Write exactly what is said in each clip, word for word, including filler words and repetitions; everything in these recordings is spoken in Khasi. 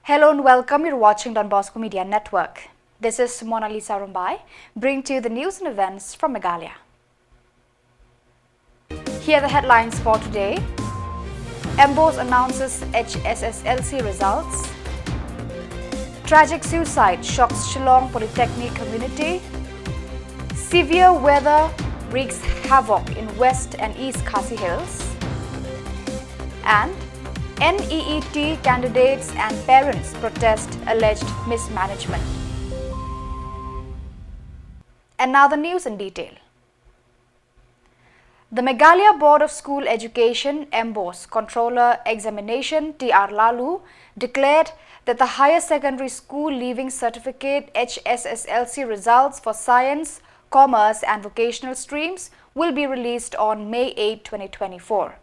Hello and welcome. You're watching Don Bosco Media Network. This is Mona Lisa Rumbai, bringing to you the news and events from Meghalaya. Here are the headlines for today. MBOSE announces H S S L C results. Tragic suicide shocks Shillong Polytechnic community. Severe weather wreaks havoc in West and East Khasi Hills. And NEET candidates and parents protest alleged mismanagement. And now the news in detail. The Meghalaya Board of School Education, MBOSE, Controller Examination T R Laloo declared that the Higher Secondary School Leaving Certificate H S S L C results for Science, Commerce and Vocational streams will be released on May eighth, twenty twenty-four.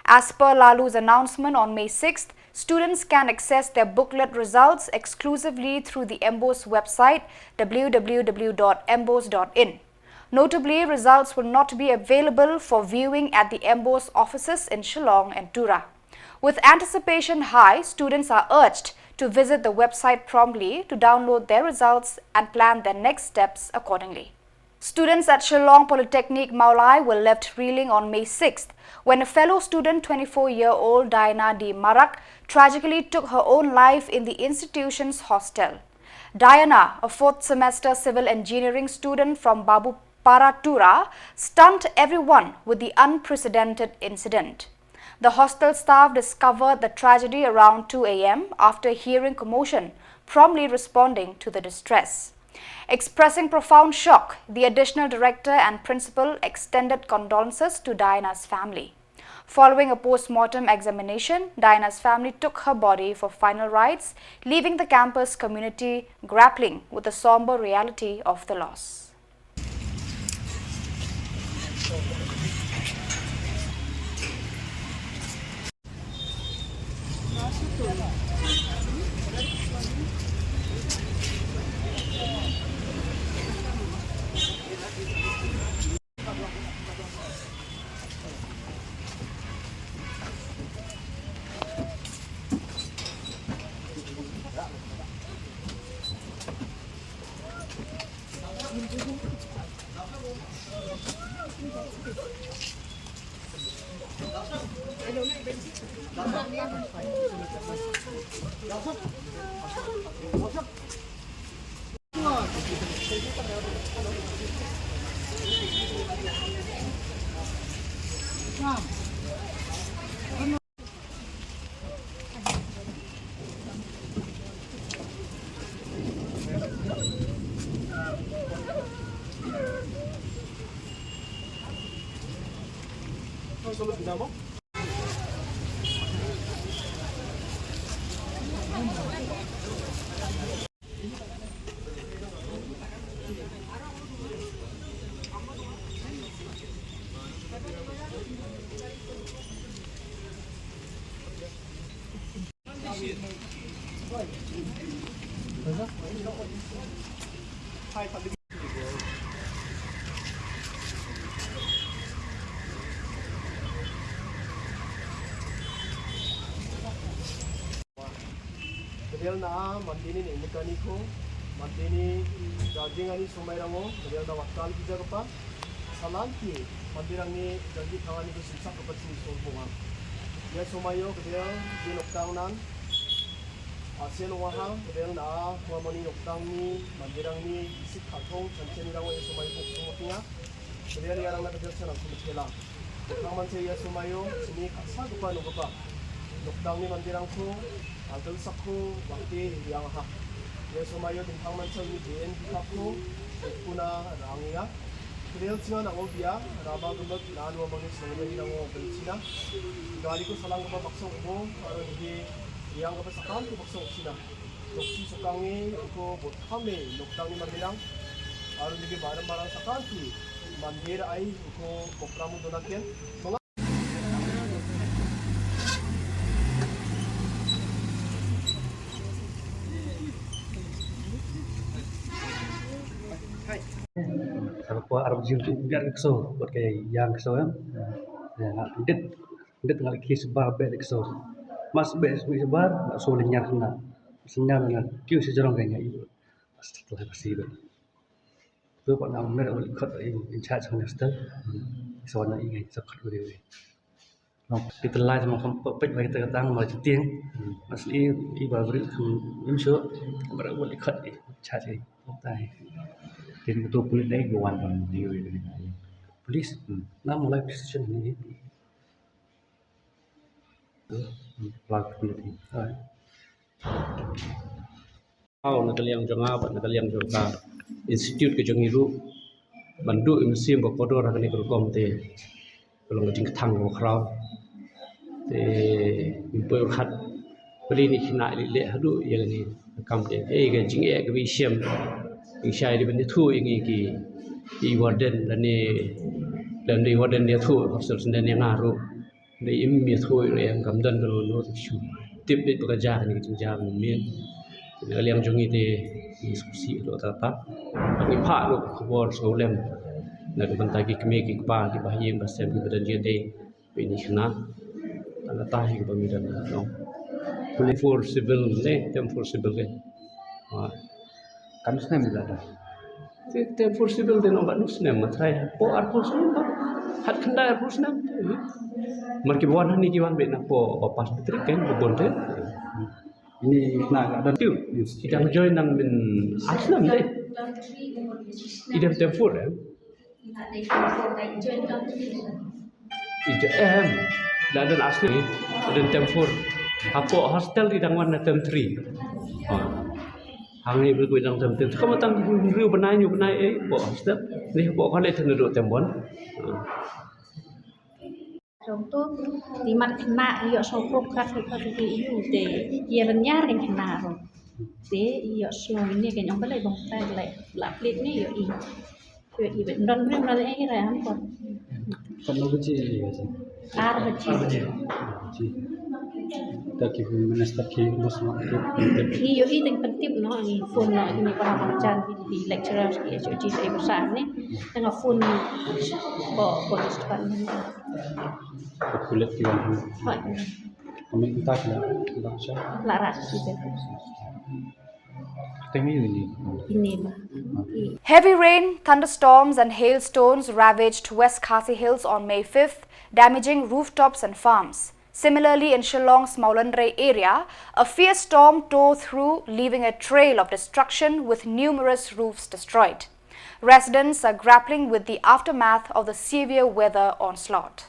As per Laloo's announcement on May sixth, students can access their booklet results exclusively through the MBOSE website, w w w dot mbose dot in. Notably, results will not be available for viewing at the MBOSE offices in Shillong and Tura. With anticipation high, students are urged to visit the website promptly to download their results and plan their next steps accordingly. Students at Shillong Polytechnic Mawlai were left reeling on May sixth when a fellow student, twenty-four-year-old Diana D Marak, tragically took her own life in the institution's hostel. Diana, a fourth semester civil engineering student from Babupara, Tura, stunned everyone with the unprecedented incident. The hostel staff discovered the tragedy around two a m after hearing commotion, promptly responding to the distress. Expressing profound shock, the additional director and principal extended condolences to Diana's family. Following a post-mortem examination, Diana's family took her body for final rites, leaving the campus community grappling with the somber reality of the loss. Kdel na a, mande ni ne mekani ko, mande ni judging ani somai rango, kdel na watkal bija kapa, salan ki, mande rang ni judging thangani ko sumsak kapa sini sompong ang. Ia somai yo kdel di noktang nan, a sel wahang, kdel na a, kwa mani noktang ni, mande rang ni, isik khatong, chanchen ni rango ia somai ko, ko tinga, kdel ia rang na kdel chanang ko mekela. Nang man sa ia somai yo, sini kasa kapa no kapa. Noktang ni mande rang ko, agel sak ko, wakti yang ha. Ia somai yo, ding nang man sa ini B N B kap ko, kuna rang ia. Kdel singa nang o bia, rama gemek, nan wa mangis nang o bia nang o bel China. Gari ko salang kapa baksong ko, aro di yang kapa sakam ko baksong China. Toksi sukang ni, ko bot kame, noktang ni mande rang. Aro di baram baram sakam ki, mande ai, ko kokram dona ken. Sa ko arab jil tu biar kso, buat kaya yang kso ya. Ya, nggak dit, dit nggak kis bar bet kso. Mas bet sebar, nggak so lenyar na. Sñiaw na na kiew shi jrong ka ïa i. Astaghfirullah, pasi ba. Tu pat na mer ul khot i in charge hong hostel. So na i ngai so khot uri uri. Nong kita lai sama kam pek pek kita katang ma jitiang. Mas i i ba beri kam im shu. Mer ul khot i charge i. Tai. Tin tu pulit dai go wan ban di uri. Police. Na mulai position ni. Plug pulit ni. Ai. Hau na ka liang jong nga bad na ka liang jong ka institute ka jong ngi ruh ban duh ïa u mynsiem ba kordor ha kane ka rukom te ka long ka jingkthang kaba khraw. Te ngim poi ryngkat balei ngi khynnah leh leh haduh ïa kane ka kam te. Ei ka jingeh kaba i shem i shai dei ban ïathuh ïa ngi ki i warden lane lane i warden ïathuh hostel senden ïa nga ruh. Dei im ïathuh ïa nga em kam don kano kano te shu tip beit ba ka jia kane ka jingjia mynmiet. Na ka liang jong ngi te ngi sngewsih ruh ta ta. Ba ngi phah ruh ka khubor sngewlem na ka bynta ki kmie ki kpa ki bahaïing bahasem kiba don jingïadei bad ine i khynnah. Tang kata hi kaba ngi don nong. Tem four civil ne, tem four civil ne. Kam snem ila da. Te tem four civil te nong ba nu snem ma trai. Po arphew snem ba. Hat khyndai arphew snem. Mar ki wan hani ki wan beit na po ba pass matric kan ba bun te. Ini na ga da tiu. Ki dang join nang min ar snem de. Ki dang tem four eh. Ija em, da don asli, da don tem four. Hapoh hostel i dang wan na tem three. Ha. Hangne bel i dang tem three. Kama tang hynriew bnai hynñiew bnai eh, hapoh hostel. Ni hapoh college te naduh tem one. Ha. Jong to, te mat khynnah ïoh sngewkhrup kat kat ïa u te ïa lynñiar kan khynnah ruh. Te ïoh sngew ine kan ong balei bong ta lei la plit ne ïoh i. Ïoh i bet don briew na lei rai am kon. Katno baje ïoh i? Ar baje. Ar baje. Ji. Ta ki minister ki mos ma ki. Ïoh i teng pyntip no, i phone no, i ni para marjan ki lecturer ki H O G sa i basa ni. Teng phone ko police department. Ko kulit ki wan. Hoi. Kami kita kena baca. La rat kita. Teng ini. Ini ba. Heavy rain, thunderstorms, and hailstones ravaged West Khasi Hills on May fifth, damaging rooftops and farms. Similarly, in Shillong's Mawlynrei area, a fierce storm tore through, leaving a trail of destruction with numerous roofs destroyed. Residents are grappling with the aftermath of the severe weather onslaught.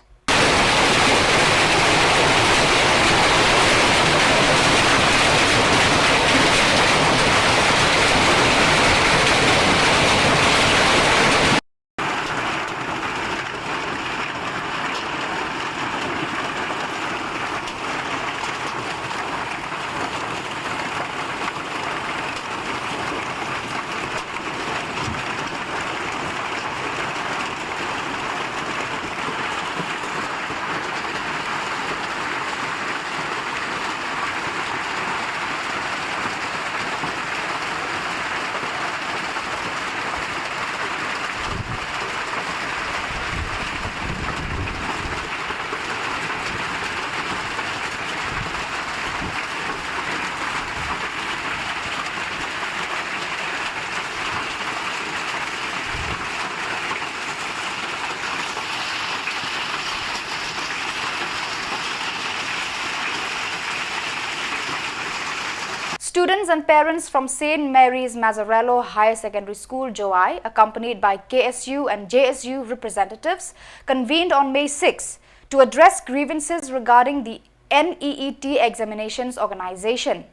Students and parents from Saint Mary's Mazzarello Higher Secondary School, Jowai, accompanied by K S U and J S U representatives, convened on May sixth to address grievances regarding the N E E T examinations organization.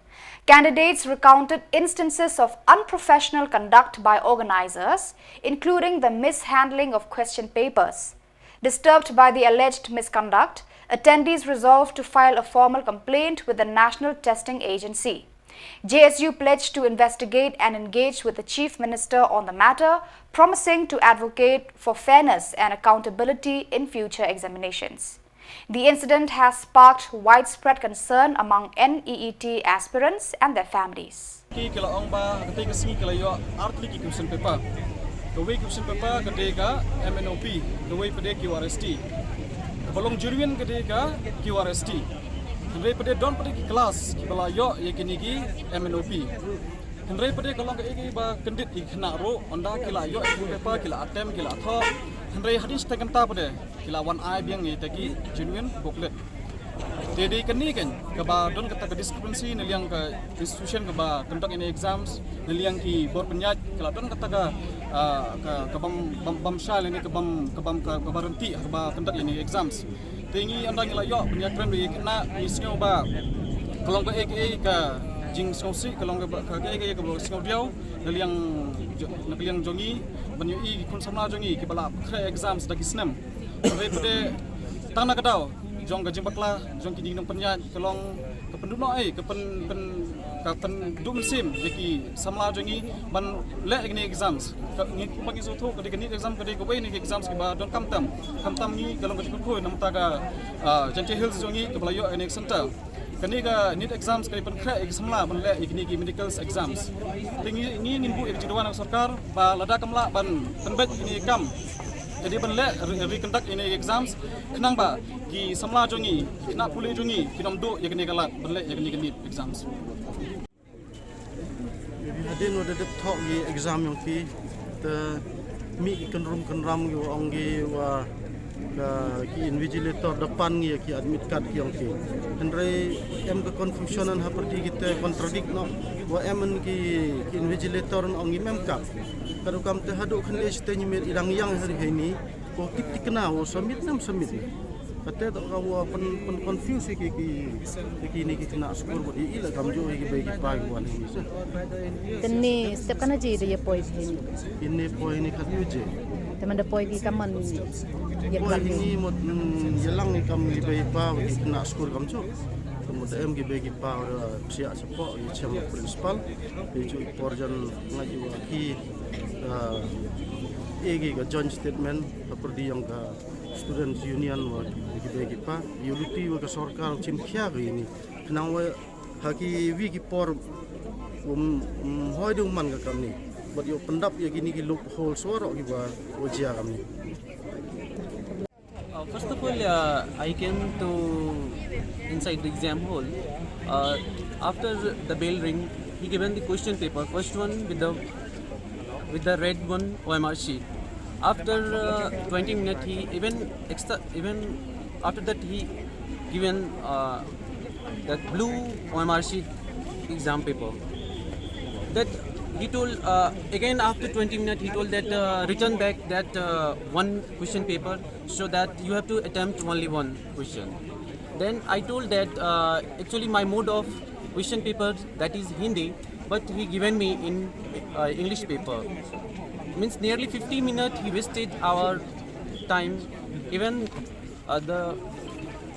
Candidates recounted instances of unprofessional conduct by organizers, including the mishandling of question papers. Disturbed by the alleged misconduct, attendees resolved to file a formal complaint with the National Testing Agency. J S U pledged to investigate and engage with the Chief Minister on the matter, promising to advocate for fairness and accountability in future examinations. The incident has sparked widespread concern among N E E T aspirants and their families. Ki, ki la ong ba ha katei ka sngi ki la ïoh ar tylli ki question paper. Kawei question paper ka dei ka M N O P, kawei pat dei Q R S T. Kaba long genuine ka dei ka Q R S T. Hynrei pat de don pat de ki klas kiba la ïoh ïa kine ki M N O P. Hynrei pat de ka long kaei kaei ba kyndit ïa ki khynnah ruh, ynda ki la ïoh ïa ki paper, ki la attempt, ki la thoh. Hynrei hadien shiteng kynta pat de ki la wan ai biang ïa kita ki genuine booklet. Te dei kane keiñ kaba don kata ka discrepancy na liang ka institution kaba conduct ïa kine exams, na liang ki bor pynïaid, ka la don kata ka, ah, ka, ka bym, bym, bym shai lane ka bym, ka bym, ka, kaba ryntih kaba conduct ïa kine exams. Te ngi ynda ngi la ïoh ban ïakren bad ki khynnah, ngi sngew ba ka long kaei kaei ka jingsngewsih, ka long kaba, ka, kaei kaei kaba sngewdiaw na liang jo-, na ka liang jong ngi ban ïohi ki khun samla jong ngi kiba la khreh exams da ki snem. Hynrei pat de tang na ka daw jong ka jingbakla jong ki jingnongpynïaid ka long ka pynduh noh ei, ka pyn, pyn, ka pynduh mynsiem ïa ki samla jong ngi ban leh ïa kine exams. Ka, ngi, kumba ngi sngewthuh, ka dei ka NEET exam ka dei kawei na ki exams kiba donkam tam. Khamtam ngi ka long ka jingkyrkhu namar ka, ah, Jaintia Hills jong ngi kaba la ïoh ïa kane ka center. Kane ka NEET exams ka dei pynkhreh ïa ki samla ban leh ïa kine ki medical exams. Te ngi, ngi ngin buh ïa ka jingdawa na ka sorkar ba lada kam lah ban pynbeit ïa kine ki kam, ka dei ban leh re-, reconduct ïa kine ki exams khnang ba ki samla jong ngi, ki khynnah pule jong ngi, kin ym duh ïa kane ka lad ban leh ïa kane ka NEET exams. Hadien wa da dep thoh ki exam jong ki, te mih ki kynrum kynram ki wa ong ki wa ka, ki invigilator da pan ngi ïa ki admit card ki ong ki. Hynrei em ka confusion, ha pyrdi kita contradict noh. Wa em ki, ki invigilator ong ki mem card. Ka rukom te haduh khyndiat shiteng miet i dang ïeng ha ri ha ini. Ko kit thikna, wa submit ne em submit ne. Kata te ka wa pyn, pyn confuse ki, ki, ki, kine ki khynnah skul bad i, i la kam ju ki bei ki pa ki wan hi sa. Kane step kana ji da ïa poi phin. Ine poi ni khat ju je. Te man da poi ki kaman ïa poi plang ni ni. Mot, mm, ïa lang ni kam ki bei pa ki khynnah skul kam ju. Te mot em ki bei ki pa da psiah support ïa chem principal. Ïa ju i por jan ngai ïa ki, ah, ïa ki ka joint statement ha pyrdi jong ka Students Union wa ki bei ki pa, ïa u luti wa ka sorkar u chim khia ka ini. Khnang wa ha ki wi ki por um, um, hoi dei u man ka kamni. Bad ïa u pyndap ïa kini ki loopholes waroh kiba wa jia kamni. Uh, first of all, uh, I came to inside the exam hall. Uh, after the bell ring, he given the question paper, first one with the with the red one O M R sheet. After uh, twenty minutes, he even extra, even after that he given uh, that blue O M R sheet exam paper. That he told uh, again after twenty minutes, he told that uh, return back that uh, one question paper, so that you have to attempt only one question. Then I told that uh, actually my mode of question paper, that is Hindi, but he given me in uh, English paper. Means nearly fifty minutes he wasted our time. Even uh, the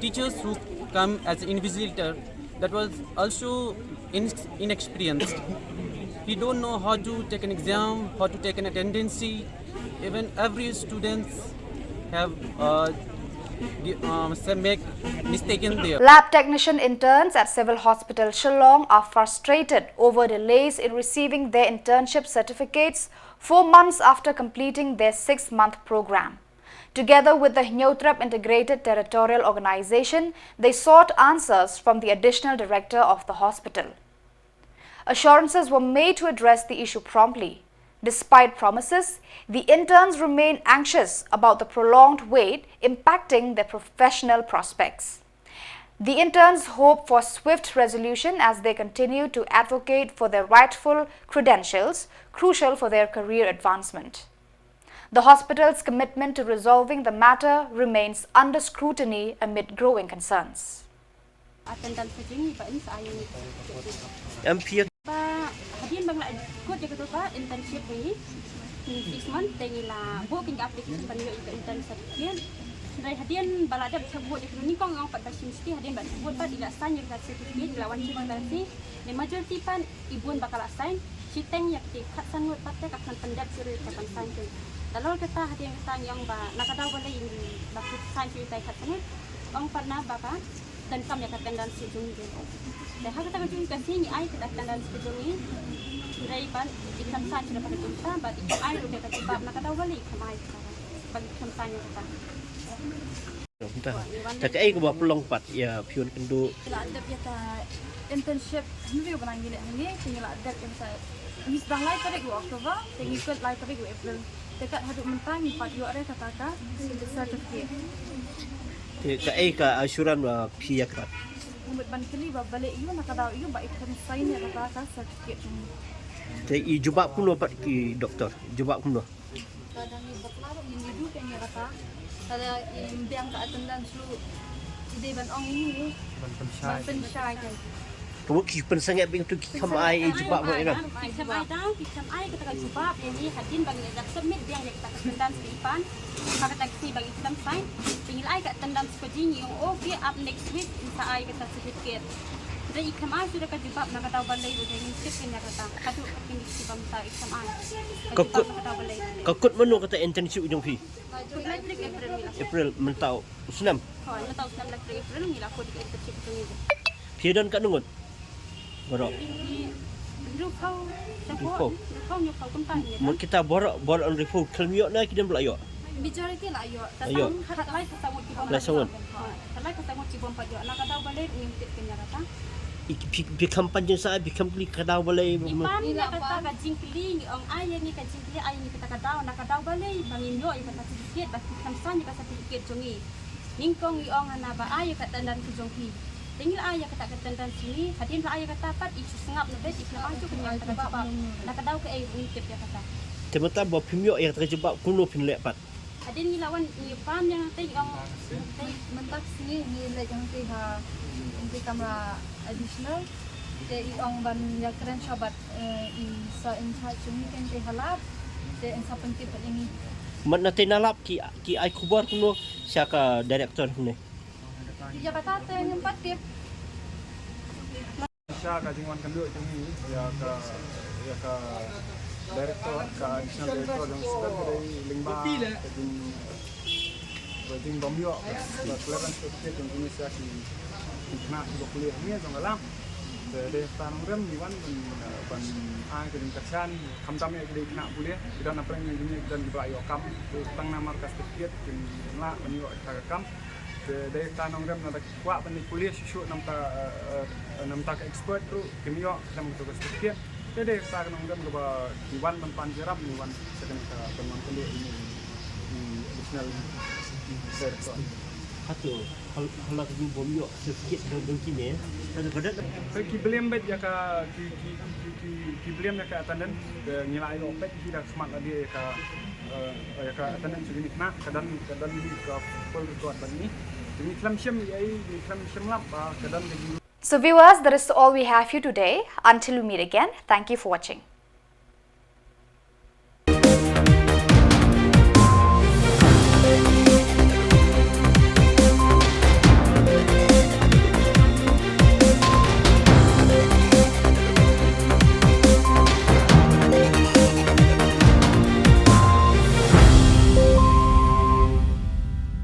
teachers who come as an invigilator, that was also in, inexperienced. He don't know how to take an exam, how to take an attendance. Even every students have uh, gi- um, say make mistake in there. Lab technician interns at Civil Hospital Shillong are frustrated over delays in receiving their internship certificates four months after completing their six month program. Together with the Hynñiewtrep Integrated Territorial Organization, they sought answers from the Additional Director of the hospital. Assurances were made to address the issue promptly. Despite promises, the interns remain anxious about the prolonged wait impacting their professional prospects. The interns hope for swift resolution as they continue to advocate for their rightful credentials, crucial for their career advancement. The hospital's commitment to resolving the matter remains under scrutiny amid growing concerns. Attendance ka jong ngi ba in sa ai. Em phi ba hadien ba nga la kut ïa ka doh ba internship ba ngi six month te ngi la buh ka application ban ïoh ïa ka intern certificate. Hynrei hadien ba la dep buh ïa ka nyngkong ong pat ba shim shuti hadien ba buh pat i la sign ïa ka certificate i la wan shim ka si. Ne majority pat i bun ba ka la sign shiteng ïa ka khatsan ngut pat te ka khan pyndep shuh ïa ka ban sign te. Dalor kata hadien kata ngi ong ba na ka daw ba lei ba ka sign shuh ïa ka khatsan ngut ong pat na ba ka donkam ïa ka attendance ka jong ngi. Te ha kata ka jong ka sngi ngi ai ka attendance ka jong ngi. Hynrei ban i khlem sign shuh da ka jong ka ba i ai ruh da ka jubab na ka daw ba lei i khlem ai ba i khlem sign ïa kata. Te kaei kaba pynlong pat ïa phi wan kynduh? Ngi la dep ïa ka internship hynriew bnai ngi leh hangne, te ngi la dep ïa ka, ngi sdang lai tarik u October, te ngi kut lai tarik u April. Te kat haduh mynta ngi pat ïoh re kata ka certificate. Te kaei ka assurance ba phi ïa ka? Ngi mut ban kylli ba balei ïa u, na ka daw ïa u ba i khlem sign ïa kata ka certificate jong ngi. Te i jubab kumno pat ki doktor? Jubab kumno? Ka dang i bakla ba ngin ïa duh kein ïa kata. Ka dang i biang ka attendance ruh i dei ban ong ïa ngi. Ban pynshai. Ban pynshai kein. Ka mut ki pynsangeh biang tu ki khlem ai i jubab mo ina. Ki khlem ai daw, ki khlem ai kata ka jubab ïa ngi hadien ba ngi la submit biang ïa kata ka attendance ka i pan. Ha kata ka sngi ba ngi khlem sign. Te ngi la ai ka attendance ka jong ngi, ong okay, ap next week in sa ai kata certificate. Te i khlem ai suda ka jubab na ka daw balei ruh, te ngin check kein ïa kata. Haduh ka pynshai bam ta i khlem ai. Ka jubab na ka daw balei. Ka kut mano kata internship jong phi? Kut lai tarik April ngi la. April mynta u snem. Hooid, mynta u snem lai tarik April ngi la kut ïa ka internship jong ngi. Phi don katno ngut? Baroh. Hynriewphew. Hynriewphew. Hynriewphew, hynriewphew kumta ngi don. Mut kita baroh, baroh hynriewphew khlem ïoh ne ki don ba la ïoh? Majority la ïoh. La ïoh. Tang khatlai ka saw ngut ki bym pat ïoh. Khatlai ka saw ngut ki bym pat ïoh. Na ka daw balei ngim tip kein ïa kata. I, phi, phi khlem pan jingsaid, phi khlem kylli ka daw balei. I pan ïa kata ka jingkylli, ngi ong ai ïa ngi ka jingkylli, ai ïa ngi kata ka daw, na ka daw balei ba ngim ïoh ïa kata certificate, ba phi khlem sign ïa ka certificate jong ngi. Nyngkong i ong hana ba ai ïa ka attendance ka jong phi. Te ngi la ai ïa kata ka attendance jong ngi, hadien ba la ai ïa kata pat i shu sngap na bed, i khlem ai shuh kein ïa kata ka jubab. Na ka daw kaei ruh ngim tip ïa kata. Te mynta ba phim ïoh ïa kata ka jubab kumno phin leh pat? Hadien ngi la wan ngi pan ïa nangta i ong. Mynta ka sngi ngi leit ïa nangta ha, nangta kamra additional. Te i ong ban ïakren sha bad, eh, i sir in charge jong ngi kein te ha lab. Te in sa pyntip pat ïa ngi. Mynta na te na lab ki, ki ai khubor kumno sha ka director kumne? Ïa kata te ngim pat tip. Sha ka jingwan kynduh jong ngi ïa ka, ïa ka director, ka additional director jong student ka dei lyngba ka jing, ka jingbym ïoh ka clearance certificate jong ngi sha ki, ki khynnah kiba pule hangne jong ka lab. Te dei kata nongrim ngi wan ban, ban ai ka jingkyrshan, khamtam ïa ki dei khynnah pule, ki don na pdeng jong ngi ki don kiba la ïoh kam, tang namar ka certificate kin lah ban ïoh ïa ka kam. Te dei kata nongrim lada kwah ban leit pule shuh shuh namar ka, eh, eh, namar ka expert ruh kim ïoh khlem kata ka certificate. Te dei kata ka nongrim kaba ngi wan ban pan jingïarap, ngi wan sa kane ka ban wan kynduh ïa i additional director. Hato hal-, hala ka jingbym ïoh certificate dang, dang kine. Hato ka dak. Te ki blame beit ïa ka, ki, ki, ki, ki, ki blame ïa ka attendance. Te ngi la ïoh peit hi da khmat lade ïa ka, eh, ïa ka attendance jong kine khynnah, ka don, ka don hi ka full record bad ngi. Te ngi khlem shim ei, ngi khlem shim lap ba ka don ka jing. So viewers, that is all we have for you today. Until we meet again, thank you for watching.